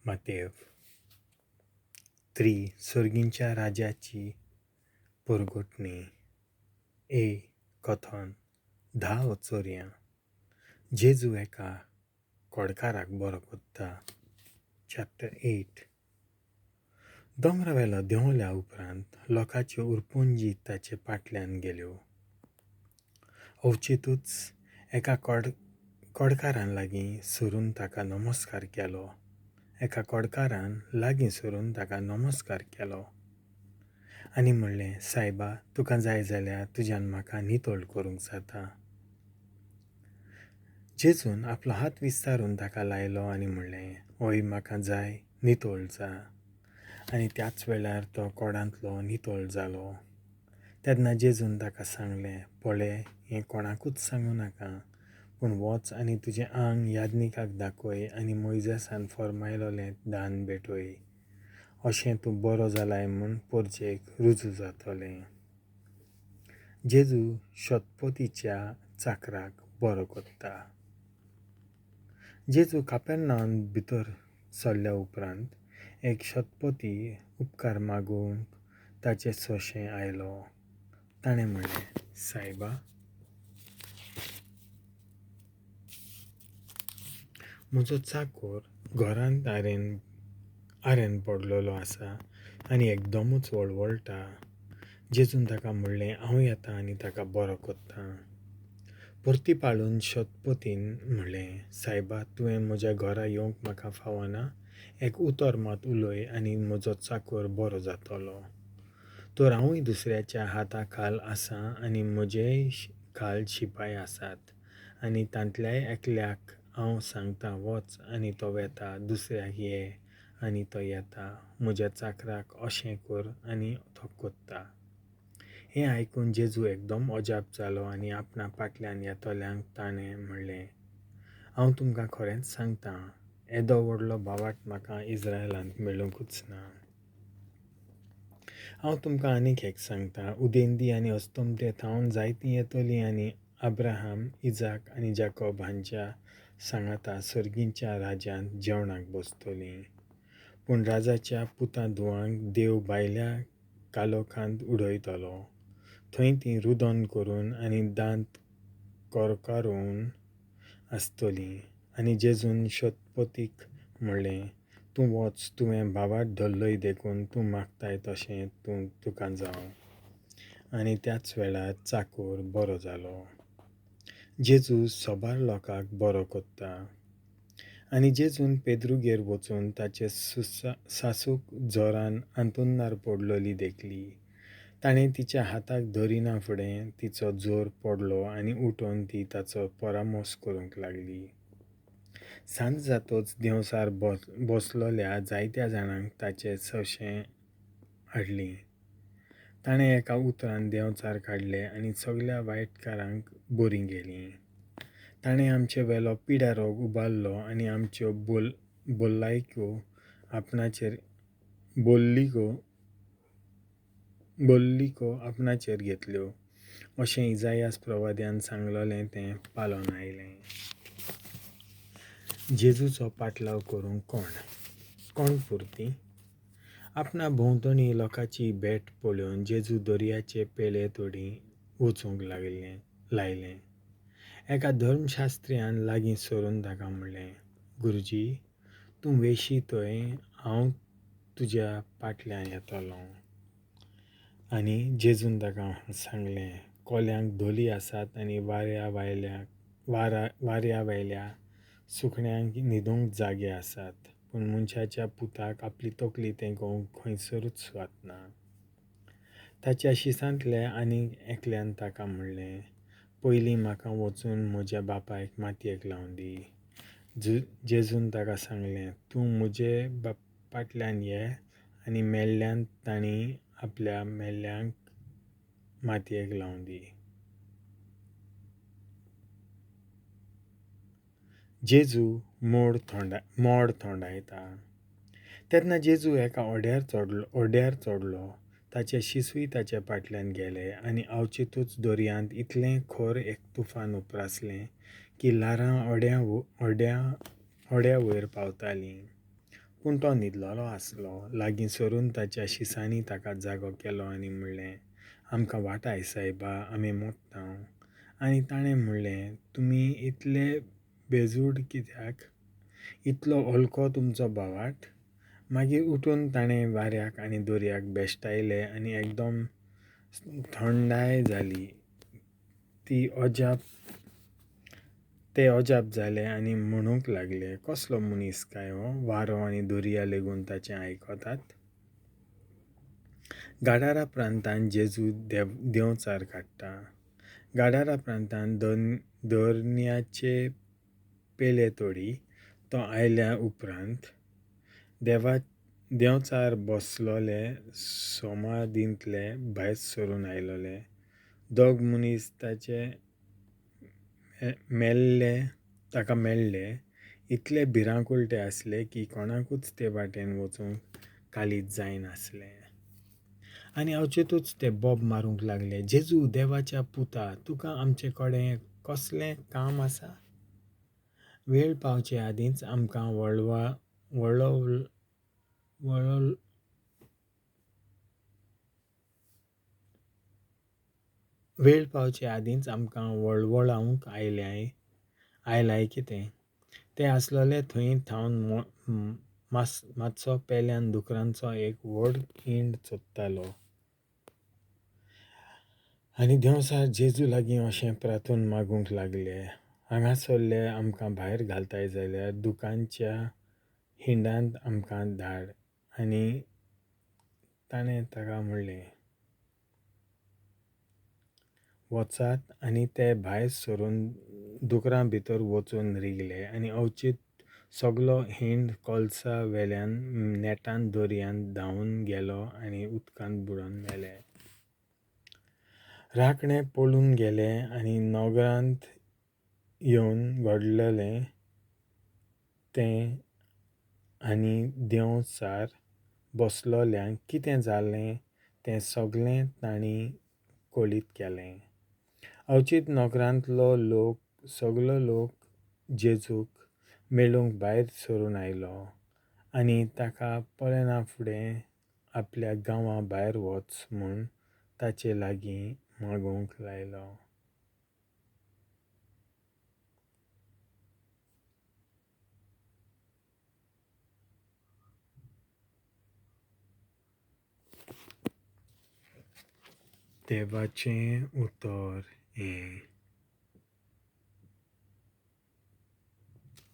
मातेव. 3. सर्गींच्या राजाची परगटणी. ए. कथन. 10 चोरयां. जेजू एका कोडकाराक बरो कोत्ता. चॅप्टर 8. दोंगरावेलो देंवल्या उपरांत लोकांच्यो उरपुंजी ताचे फाटल्यान गेल्यो. अवचितूच एका कोडकारान लागीं सरून ताका नमस्कार केलो. एका कोडकारान लागीं सरून ताका नमस्कार केलो आनी म्हणलें, सायबा, तुका जाय जाल्यार तुज्यान म्हाका नितळ करूंक जाता. जेजून आपलो हात विस्तारून ताका लायलो आनी म्हणलें, हय, म्हाका जाय, नितळ जा. आनी त्याच वेळार तो कोडांतलो नितळ जालो. तेन्ना जेजून ताका सांगलें, पळय, हें कोणाकूच सांगूं नाका, पूण वच आनी तुजें आंग याज्ञिकाक दाखय आनी मोयजेसान फर्मायलोलें दान भेटय, अशें तूं बरो जालाय म्हूण परजेक रुजू जातलें. जेजू शतपतीच्या चाकराक बरो कोत्ता. जेजू कापेर्नावांत भितर सरल्या उपरांत एक शतपती उपकार मागूंक ताचे सोशें आयलो. ताणें म्हणलें, सायबा, म्हजो चाकोर घरांत आरेन पडलेलो आसा आनी एकदमूच वळवळटा. जेजून ताका म्हणलें, हांव येता आनी ताका बरो कोत्तां. परती पाळून शतपतीन म्हणलें, सायबा, तुवें म्हज्या घरा येवंक म्हाका फावना, एक उतर मात उलय आनी म्हजो चाकोर बरो जातलो. तर हांवूय दुसऱ्याच्या हाता खाल आसा आनी म्हजेय खाल शिपाय आसात, आनी तांतल्याय एकल्याक हांव सांगता वच आनी तो वेता, दुसऱ्याक ये आनी तो येता, म्हज्या चाकराक अशें कर आनी तो कोत्ता. हें आयकून जेजू एकदम अजाप जालो आनी आपणा फाटल्यान येतल्यांक ताणें म्हणलें, हांव तुमकां खरेंच सांगता, येदो व्हडलो भावार्त म्हाका इस्रायलांत मेळुंकूच ना. हांव तुमकां आनीक एक सांगता, उदेंती आनी अस्तंते थावन जायतीं येतलीं आनी अब्राहम, इजाक आनी जाकोब हांच्या सांगाता सर्गीच्या राज्यांत जेवणाक बसतलीं. पूण राजाच्या पुता धुवांक देव भायल्या कालोखांत उडयतलो, थंय तीं रुदन करून आनी दांत करकारून आसतलीं. आनी जेजून शतपतीक म्हणलें, तूं वच, तुवें भावार्त धरलोय देखून तूं मागताय तशें तूं तुका जावं. आनी त्याच वेळार चाकोर बरो जालो. जेजू सोबार लोकांक बरो कोत्ता. आनी जेजून पेद्रुगेर वचून ताचे सासूक जोरान आंतुन्नार पडलोली देखली. ताणें तिच्या हाताक धरिना फुडें तिचो जोर पडलो आनी उठून ती ताचो परामोस करूंक लागली. सांज जातच देंवसार बसलोल्या जायत्या जाणांक ताचे सोशें हाडलीं. ताणें एका उतरान देंवचार काडले आनी सगल्या वायटकारांक बरीं गेलीं. ताणें आमचे वेलो पिडा रोग उबारलो आनी आमच्यो बोल्लायक्यो आपणाचेर बोल्लिको आपणाचेर घेतल्यो, अशें इजायास प्रवाद्यान सांगलोलें तें पालोन आयलें. जेजूचो पाटलाव करूंक कोण कोण पुरती? आपणा भोंवतणी लोकांची भेट पळोवन जेजू दर्याचे पेले तडी वचूंक लायलें. एका धर्मशास्त्र्यान लागीं सरून ताका म्हणलें, गुरुजी, तूं वेशी थंय हांव तुज्या फाटल्यान येतलों. आनी जेजून ताका सांगलें, कोल्यांक धोली आसात आनी वाऱ्या वयल्या सुकण्यांक न्हिदूंक जागे आसात, पूण मनशाच्या पुताक आपली तकली तेंकोवंक खंयसरूच सुवात ना. ताच्या शिसांतल्या आनीक एकल्यान ताका म्हणलें, पयलीं म्हाका वचून म्हज्या बापायक मातयेक लावन दी. जेजून ताका सांगलें, तूं म्हजे फाटल्यान ये आनी मेल्ल्यान तांणी आपल्या मेल्ल्यांक मातयेक लावन दी. जेजू मोड थोंडायता. तेन्ना जेजू एका ओड्यार चडलो. ताचे शिसूय ताचे फाटल्यान गेले आनी अवचितूच दर्यांत इतलें खर एक तुफान उप्रासलें की ल्हारां ओड्या वयर पावतालीं. पूण तो न्हिदलोलो आसलो. लागीं सरून ताच्या शिसांनी ताका जागो केलो आनी म्हणलें, आमकां वाटाय सायबा, आमी मोडटांव. आनी ताणें म्हणलें, तुमी इतले बेजूड कित्याक? इतलो हलको तुमचो भावार्थ? मागीर उठून ताणें वाऱ्याक आनी दर्याक भेश्टायले आनी एकदम थंडाय जाली. ते अजाप जाले आनी म्हणूंक लागले, कसलो मनीस काय हो, वारो आनी दर्या लेगून ताचें आयकतात. गाडारा प्रांतांत जेजू देंवचार काडटा. गाडारा प्रांतांत दर्याचे पेले तोडी तो आयल्या उपरांत देंवचार बसलोले समाधींतले भायर सरून आयलोले. दोग मनीस ताका मेळ्ळे, इतले भिरांकूळ ते आसले की कोणाकूच ते वाटेन वचूंक कालीज जायनासलें. आनी अवचितूच ते बोब मारूंक लागले, जेजू देवाच्या पुता, तुका आमचे कडेन कसलें काम आसा? वेळ पावचे आदींच आमकां वळवळावंक आयलाय कितें? ते आसलोले थंय थावन मातसो पेल्यान दुकरांचो एक व्हड हिंड चरतालो. आनी देंवचार जेजू लागीं अशें प्रार्थून मागूंक लागले, हांगासरले आमकां भायर घालताय जाल्यार दुकरांच्या हिंडांत आमकां धाड. आनी ताणें ताका म्हणलें, वचात. आनी ते भायर सरून दुकरां भितर वचून रिगले आनी अवचीत सगलो हिंड कोलसा वेल्यान नेटान दर्यांत धांवून गेलो आनी उदकांत बुडोन मेले. राखणे पळून गेले आनी नगरांत येवन घडलेलें तें आनी देंवचार बसलोल्यांक कितें जालें तें सगलें तांणी कळीत केलें. अवचीत नगरांतलो लोक सगलो लोक जेजूक मेळूंक भायर सरून आयलो आनी ताका पळयना फुडें आपल्या गांवा भायर वच म्हूण ताचे लागीं मागूंक लायलो. देवाचें उतर हें.